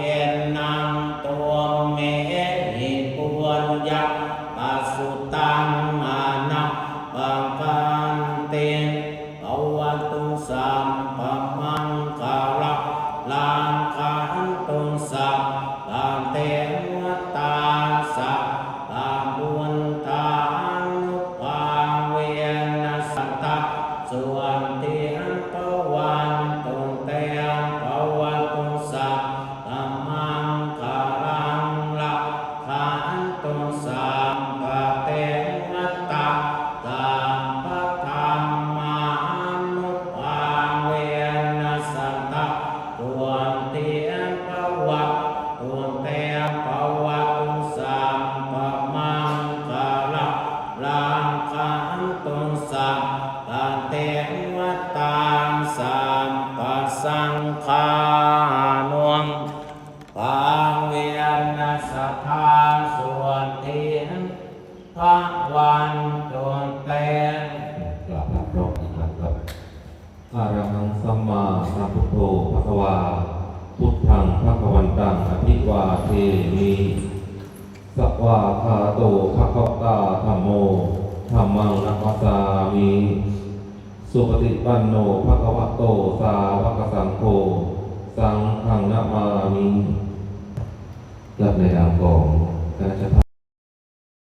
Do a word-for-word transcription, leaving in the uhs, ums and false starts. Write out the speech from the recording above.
Enaṃ tumhehi puññaṃ pasutaṃ anappakanti. Bhavatu sabbamaṅgalaṃ, rakkhantu sabbadevatā, sabbabuddhānubhāvena sadā sotthī bhavantu te. Bhavatu sabbamaṅgalaṃ, rakkhantu sabbadevatā, sabbadhammānubhāvena sadā sotthī bhavantu te. Bhavatu sabbamaṅgalaṃ, rakkhantu sabbadevatā, sabbasaṅghānubhāvena sadā sotthī bhavantu te. กราบพระพร้อมกันครับ Arahaṃ sammāsambuddho bhagavā, buddhaṃ bhagavantaṃ abhivādemi. Svākkhāto bhagavatā dhammo, dhammaṃ namassāmi. Supaṭipanno bhagavato sāvakasaṅgho, saṅghaṃ namāmi. ครับ ในนามของคณะเจ้าภาพ